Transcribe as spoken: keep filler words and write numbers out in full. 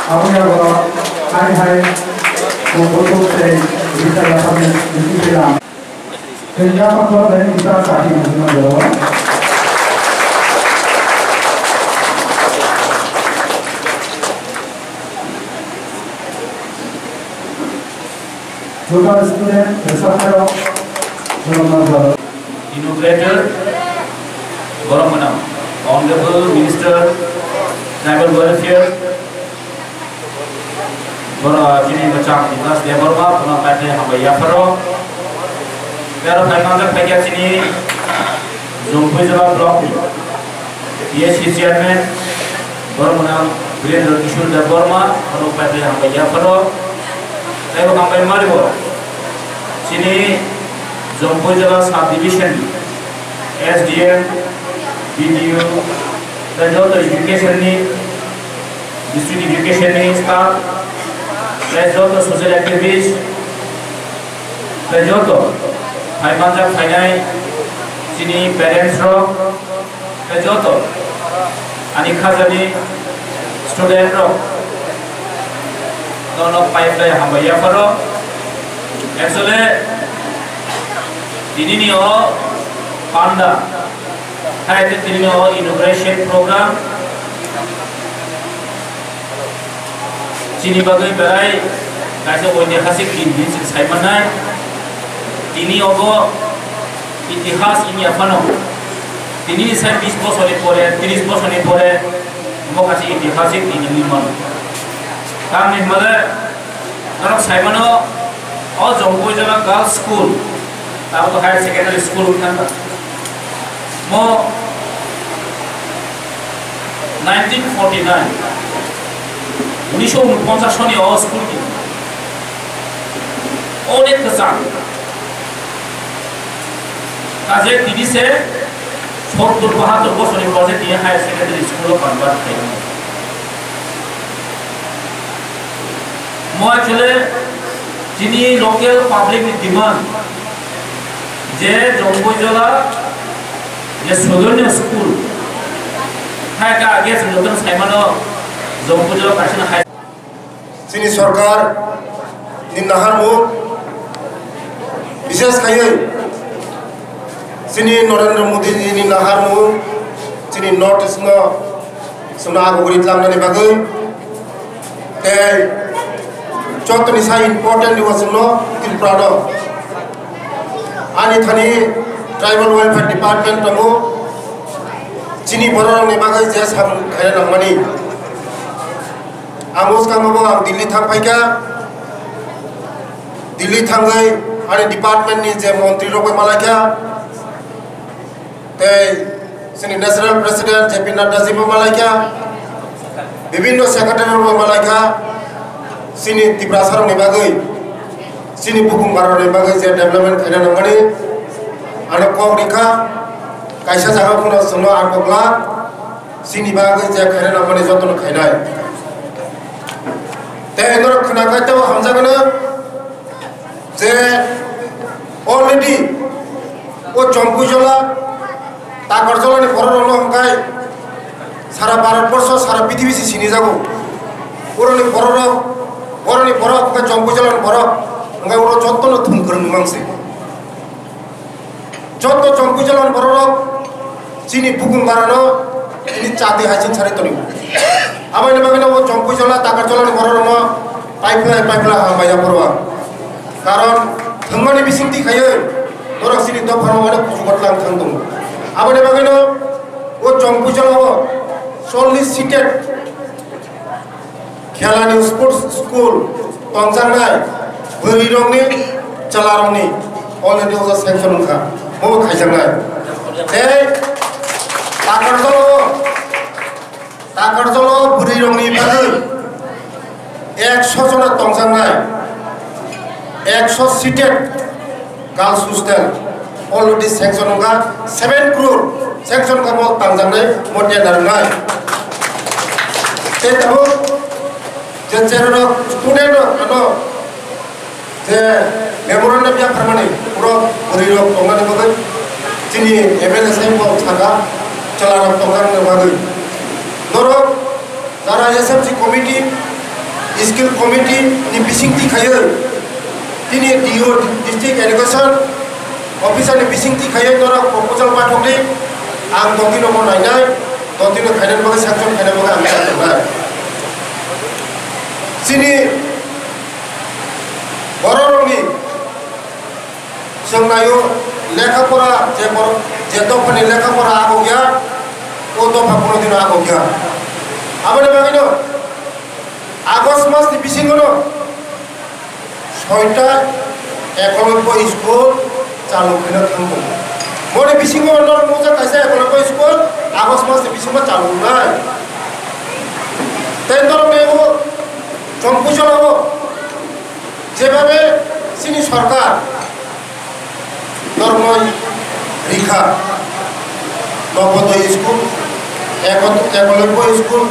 Aboni abo hai hai, bo buthuk tei risa yaphangni bisi tei lam. Tei yaphang khoroknwi risa sati nangma jora. Total student, fresher rok, borok no jora. Inaugurator, borok mwnam, Honorable Minister, Tribal Welfare, borok chini bwchang Bikas Debbarma, bono kaitor hambai yapharo. Tei aro phai manjak phaikha chini Jompuijala Block ni P S C Chairman, borok mwnam Birendra Kishore Debbarma, bono kaitor hambai yapharo. Tei bo hambai malibo chini Jompuijala Sub Division ni S D M, B D O, tei joto education ni, district education ni staff, tei joto social activist, tei joto phai manjak phainai chini parents rok, tei joto ani khajani student rok, nono pai phlai hambai yapharo. Actually, tinini o panda, hai te tinini o inauguration program, chini bagwi belai kaisa oitihasik din hinwi chwng sai mannai. Tini obo itihas wngya phano, tinini sai bis bosorni pore, tris bosorni pore, omo kaisa itihasik din wngwi mano. Tamni hwnmale norok sai mano, o Jompuijala Girls School, abo higher secondary school wngkha. Mo nineteen forty nine, unisho unponchas soni o school ki onek kwchang. Kaje tini se sottur bahattur bosorni pore tini higher secondary school o convert khaio. Mo actually chini local public ni demand je Jompuijala je Sodorni school hai ka age se notun saimano Jompuijala kaisa hai. Chini sorkar ni naharmung, bishes khaiwi chini Narendra Modi ni naharmung chini North East no chwngno agugri tlangnani bagwi tei jotoni sa important ni wasungno Tripura no ani thani Tribal Welfare Department tongo, chini bororokni bagwi je samung khaina nangmani. Ang bwskango bo ang Delhi thang phaikha. Delhi thangwi ani department ni je montri rok bai malaikha, tei chini national president J P Nadda ji bo malaikha, bibinno secretary rok bai malaikha, chini Tiprasa rokni bagwi, chini bukhung bara rokni bagwi je development khaina nangmani ano kok rikha, kaisa jaga phano chwngno ang kokla. Chini bagwi je khaina nangmani jotono khainai. Tei norok khwnakhai teibo hamjakgwno je already o Jompuijala, Takarjalani bororokno hwnkhai sara Bharat borsho, sara prithibi se sinijago. Oroni bororok, oroni borok hwnkhai Jompuijalani borok, hwnkhai oro jotono thum kwrwngni mangsi. Joto Jompuijalani bororok chini bukhung barano chini chati hai chini sari toni. Aboni bagwino o Jompuijala Takarjalani bororokno paiphlai paiphlai hambai yaphuru ang. Karon Thangmani bisingtwi khaiwi norok chini dopha rok onek kuchugo tlang thang tongo. Aboni bagwino o Chongpuijala o chollish seated khelani sports school tongjaknai bwrwi rokni, chwla rokni already o sanction wngkha, bo khaijaknai. Tei Takarjala o Takarjala o bwrwi rokni bagwi ekso jona tongjaknai, ekso seated girls hostel already sanction wngkha, seven crore sanction wngkha, bo tangjaknai, bo tender wngnai. Tei tabuk je cherok student rok ano je memorandum yapharmani borok bwrwi rok tongnani bagwi chini M L A sai bo sakha chwla rok tongnani bagwi. Norok jara S M C committee, skill committee ni bisingtwi khaiwi tini D O, District Education Officer ni bisingtwi khaiwi norok proposal pathokdi, ang dotino bo nainai, dotino khainani bagwi sanction khainani bagwi ang chajak nai. Chini bororokni chwng naio, lekha pora je bor-, je dophani lekha pora agok ya, o dopha kono dino agok ya. Aboni bagwino August mas ni bisingo no soita ekolobbo school chalu khaina thangkho. Boni bisingo norok nukjak kaisa ekolobbo school August mas ni bisingo chalu wngnai. Tei norok ni o Chongpuijala o jebabe chini sorkar norokno rikha Novodaya school, eko-, ekolobbo school,